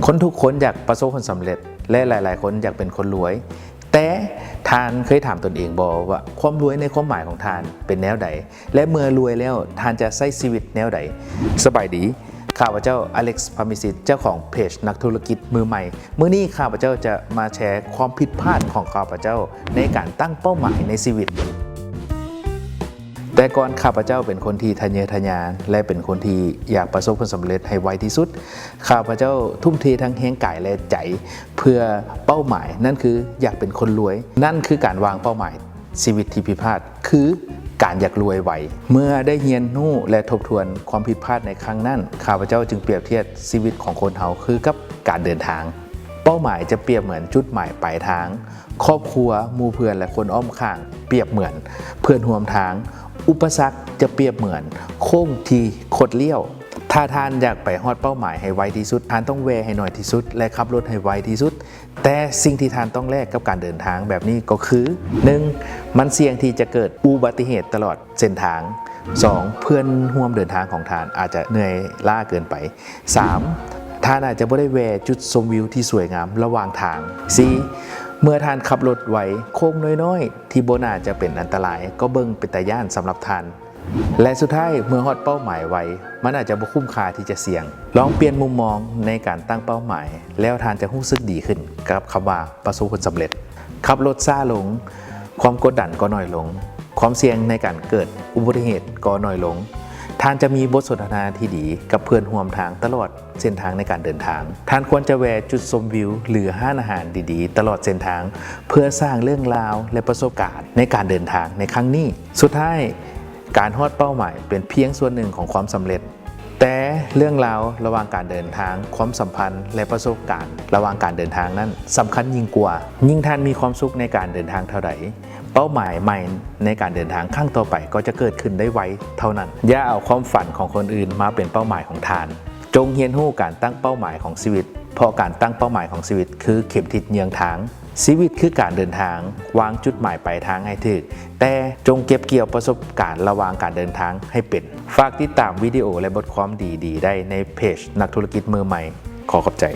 ຄົນທຸກຄົນຢາກປະສົບຜົນສຳເລັດ ແລະ ຫຼາຍໆຄົນຢາກເປັນຄົນລວຍ, ແຕ່ທ່ານເຄີຍຖາມຕົນເອງບໍ່ວ່າ ຄວາມລວຍໃນຄວາມໝາຍຂອງທ່ານເປັນແນວໃດ ແລະ ເມື່ອລວຍແລ້ວ ທ່ານຈະໃຊ້ຊີວິດແນວໃດ? ສະບາຍດີ, ຂ້າພະເຈົ້າ ອາເລັກ ພາມິສິດ ເຈົ້າຂອງເພຈນັກທຸລະກິດມືໃໝ່. ມື້ນີ້ຂ້າພະເຈົ້າຈະມາແຊຄວາມຜິດພາດຂອງຂ້າພະເຈົ້າໃນການຕັ້ງເປົ້າໝາຍໃນຊີວິດ. ແຕ່ກ່ອນ ຂ້າພະເຈົ້າເປັນຄົນທີ່ທະເຍີທະຍານ ແລະ ເປັນຄົນທີ່ຢາກປະສົບຜົນສຳເລັດໃຫ້ໄວທີ່ສຸດ. ຂ້າພະເຈົ້າທຸ່ມເທທັງແຮງກາຍ ແລະ ໃຈ ເພື່ອເປົ້າໝາຍ, ນັ້ນຄືຢາກເປັນຄົນລວຍ. ນັ້ນຄືການວາງເປົ້າໝາຍຊີວິດທີ່ຜິດພາດ, ຄືການຢາກລວຍໄວ. ເມື່ອໄດ້ຮຽນຮູ້ ແລະ ທົບທວນຄວາມຜິດພາດໃນຄັ້ງນັ້ນ, ຂ້າພະເຈົ້າຈຶ່ງປຽບທຽບຊີວິດຂອງຄົນເຮົາຄືກັບການເດີນທາງ. ເປົ້າໝາຍຈະປຽບເໝືອນຈຸດໝາຍປາຍທາງ, ຄອບຄົວ, ໝູ່ເພື່ອນ ແລະ ຄົນອ້ອມຂ້າງ ປຽບເໝືອນເພື່ອນຮ່ວມທາງ. ອຸປະສັກຈະປຽບເໝືອນໂຄ້ງທີ່ຄົດລ້ຽວ. ຖ້າທ່ານຢາກໄປຮອດເປົ້າໝາຍໃຫ້ໄວທີ່ສຸດ, ທ່ານຕ້ອງແວ່ໃຫ້ໜ້ອຍທີ່ສຸດ ແລະ ຂັບລົດໃຫ້ໄວທີ່ສຸດ. ແຕ່ສິ່ງທີ່ທ່ານຕ້ອງແລກກັບການເດີນທາງແບບນີ້ກໍຄື ໜຶ່ງ ມັນສ່ຽງທີ່ຈະເກີດອຸບັດຕິເຫດຕະຫຼອດເສັ້ນທາງ. ສອງ ເພື່ອນຮ່ວມເດີນທາງຂອງທ່ານອາດຈະເມື່ອຍລ້າເກີນໄປ. ສາມ ທ່ານອາດຈະບໍ່ໄດ້ແວ່ຈຸດຊົມວິວທີ່ສວຍງາມລະຫວ່າງທາງ. ສີ່ ເມື່ອທ່ານຂັບລົດໄວ, ໂຄ້ງນ້ອຍໆທີ່ບໍ່ໜ້າຈະເປັນອັນຕະລາຍກໍເບິ່ງເປັນຕາຢ້ານສຳລັບທ່ານ. ແລະ ສຸດທ້າຍ, ເມື່ອຮອດເປົ້າໝາຍໄວ, ມັນອາດຈະບໍ່ຄຸ້ມຄ່າທີ່ຈະສ່ຽງ. ລອງປ່ຽນມຸມມອງໃນການຕັ້ງເປົ້າໝາຍ, ແລ້ວທ່ານຈະຮູ້ສຶກດີຂຶ້ນກັບຄຳວ່າປະສົບຜົນສຳເລັດ. ຂັບລົດຊ້າລົງ, ຄວາມກົດດັນກໍໜ້ອຍລົງ, ຄວາມສ່ຽງໃນການເກີດອຸບັດຕິເຫດກໍໜ້ອຍລົງ. ທ່ານຈະມີບົດສົນທະນາທີ່ດີກັບເພື່ອນຮ່ວມທາງຕະຫຼອດເສັ້ນທາງໃນການເດີນທາງ. ທ່ານຄວນຈະແວ່ຈຸດຊົມວິວ ຫຼື ຮ້ານອາຫານດີໆຕະຫຼອດເສັ້ນທາງ ເພື່ອສ້າງເລື່ອງລາວ ແລະ ປະສົບການໃນການເດີນທາງໃນຄັ້ງນີ້. ສຸດທ້າຍ, ການຮອດເປົ້າໝາຍເປັນພຽງສ່ວນໜຶ່ງຂອງຄວາມສຳເລັດ, ແຕ່ເລື່ອງລາວລະຫວ່າງການເດີນທາງ, ຄວາມສຳພັນ ແລະ ປະສົບການລະຫວ່າງການເດີນທາງນັ້ນສຳຄັນຍິ່ງກວ່າ. ຍິ່ງທ່ານມີຄວາມສຸກໃນການເດີນທາງເທົ່າໃດ, ເປົ້າໝາຍໃໝ່ໃນການເດີນທາງຄັ້ງຕໍ່ໄປກໍຈະເກີດຂຶ້ນໄດ້ໄວເທົ່ານັ້ນ. ຢ່າເອົາຄວາມຝັນຂອງຄົນອື່ນມາເປັນເປົ້າໝາຍຂອງທ່ານ. ຈົ່ງຮຽນຮູ້ການຕັ້ງເປົ້າໝາຍຂອງຊີວິດ, ເພາະການຕັ້ງເປົ້າໝາຍຂອງຊີວິດຄືເຂັມທິດເຍືອງທາງ. ຊີວິດຄືການເດີນທາງ, ວາງຈຸດໝາຍປາຍທາງໃຫ້ຖືກ, ແຕ່ຈົ່ງເກັບກ່ຽວປະສົບການລະຫວ່າງການເດີນທາງໃຫ້ເປັນ. ຝາກຕິດຕາມວິດີໂອ ແລະ ບົດຄວາມດີໆໄດ້ໃນເພຈນັກທຸລະກິດມືໃໝ່. ຂໍຂອບໃຈ.